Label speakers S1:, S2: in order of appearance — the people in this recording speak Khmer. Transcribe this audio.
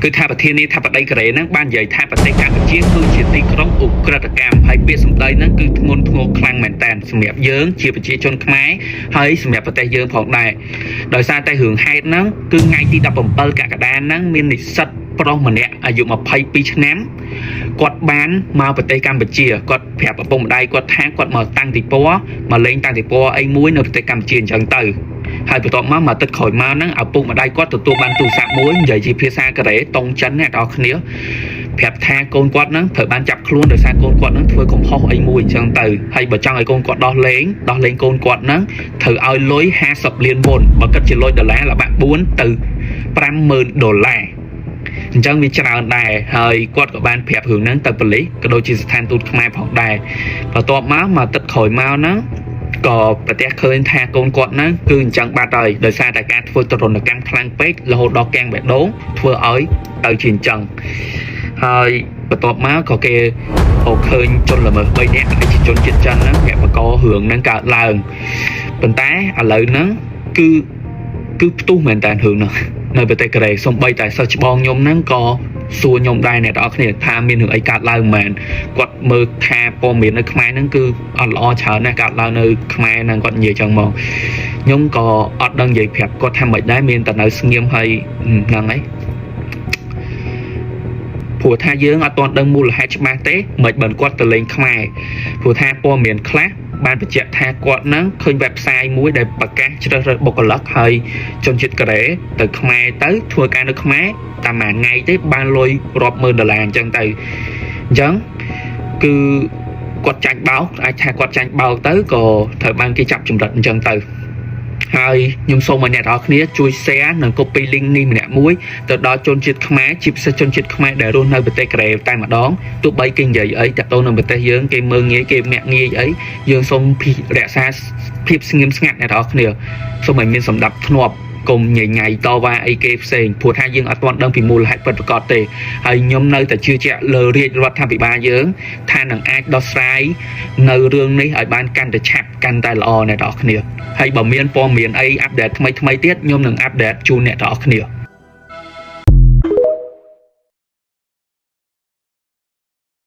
S1: គឺថាប្រធានាធិបតីកូរ៉េហ្នឹងបាននិយាយថាប្រទេសកម្ពុជាគឺជាទីក្រុងឧក្រិដ្ឋកម្មហើយពាក្យសម្ដីហ្នឹងគឺធ្ងន់ធ្ងរខ្លាំងមែនតើសម្រាប់យើងជាប្រជាជនខ្មែរហើយសម្រាប់ប្រទេសយើងផងដែរដោយសារតែរឿងហេតុហ្នឹងគឺថ្ងៃទី17កក្កដាហ្នឹងមាននិស្សិតប្រុសម្នាក់អាយុ22ឆ្នាំគាត់បានមកប្រទេសកម្ពុជាគាត់ប្រាប់ឪពុកម្ដាយគាត់ថាគាត់មកតាំងទីពណ៌មកលេងតាំងទីពណ៌អីមួយនៅប្រទេសកម្ពុជាអញ្ចឹងទៅហើយបន្ទាប់មកមួយអាទិត្យក្រោយមកហ្នឹងឪពុកម្ដាយគាត់ទទួលបានទូរស័ព្ទមួយនិយាយជាភាសាកូរ៉េតុងចិនអ្នកនរគ្នាប្រាប់ថាកូនគាត់ហ្នឹងត្រូវបានចាប់ខ្លួនដោយសារកូនគាត់ហ្នឹងធ្វើកំហុសអីមួយអញ្ចឹងទៅហើយបើចង់ឲ្យកូនគាត់ដោះលែងដោះលែងកូនគាត់ហ្នឹងត្រូវឲ្យលុយ50លានវុនបើគិតជាលុយដុល្លារល្បាក់4ទៅ50000ដុល្លារអញ្ចឹងវាច្រើនដែរហើយគាត់ក៏បានប្រាប់រឿងហ្នឹងទៅប៉ូលីសក៏ដូចជាស្ថានទូតខ្មែរផងដែរបន្ទាប់មកមួយអាទិត្យក្រោយមកហ្នឹងក៏ប្រទះឃើញថាកូនគាត់ហ្នឹងគឺអញ្ចឹងបាត់ហើយដោយសារតែការធ្វើទរណកម្មខ្លាំងពេករហូតដល់កាំងបេះដូងធ្វើឲ្យទៅជាអញ្ចឹងហើយបន្ទាប់មកក៏គេអូឃើញជនល្មើស3នាក់ដែលជាជនជាតិចិនហ្នឹងអ្នកបករឿងហ្នឹងកើតឡើងប៉ុន្តែឥឡូវហ្នឹងគឺគឺផ្ទុះមែនតើរឿងហ្នឹងនៅប្រទេសកូរ៉េសំបីតែសិស្សច្បងខ្ញុំហ្នឹងក៏សួរខ្ញុំដែរអ្នកទាំងអស់គ្នាថាមានរឿងអីកើតឡើងមែនគាត់មើលថាព័ត៌មាននៅខ្មែរហ្នឹងគឺអត់ល្អច្រើនណាស់កើតឡើងនៅខ្មែរហ្នឹងគាត់និយាយចឹងមកខ្ញុំក៏អត់ដឹងនិយាយប្រាប់គាត់ថាម៉េចដែរមានតែនៅស្ងៀមហើយហ្នឹងហើយព្រោះថាយើងអត់ទាន់ដឹងមូលហេតុច្បាស់ទេមិនបើគាត់ទៅលេងខ្មែរព្រោះថាព័ត៌មានខ្លះបានបញ្ជាក់ថាគាត់ហ្នឹងឃើញ website មួយដែលប្រកាសជ្រើសរើសបុគ្គលិកហើយជនជាតិកូរ៉េទៅខ្មែរទៅធ្វើការនៅខ្មែរតាមមួយថ្ងៃទេបានលុយរាប់ម៉ឺនដុល្លារអញ្ចឹងទៅអញ្ចឹងគឺគាត់ចាញ់បោកអាចថាគាត់ចាញ់បោកទៅក៏ត្រូវបានគេចាប់ចម្រិតអញ្ចឹងទៅហើយខ្ញុំសូមឲ្យអ្នកទាំងអស់គ្នាជួយ share និង copy link នេះម្នាក់មួយទៅដល់ជនជាតិខ្មែរជាពិសេសជនជាតិខ្មែរដែលរស់នៅប្រទេសកូរ៉េតែម្ដងទោះបីគេនិយាយអីតាក់ទងនឹងប្រទេសយើងគេមើងងាយគេមាក់ងាយអីយើងសូមរក្សាភាពស្ងៀមស្ងាត់អ្នកទាំងអស់គ្នាសូមឲ្យមានសម្ដាប់ធ្នាប់កុំញញ៉ៃតវ៉ាអីគេផ្សេងព្រោះថាយើងអត់ទាន់ដឹងពីមូលហេតុពិតប្រាកដទេហើយខ្ញុំនៅតែជឿជាក់លើរាជរដ្ឋាភិបាលយើង ថានឹងអាចដោះស្រាយនៅរឿងនេះឲ្យបានកាន់តែឆាប់កាន់តែល្អអ្នកទាំងអស់គ្នាហើយបើមានព័ត៌មានអី update ថ្មីថ្មីទៀតខ្ញុំនឹង update ជូនអ្នកទាំងអស់គ្នា។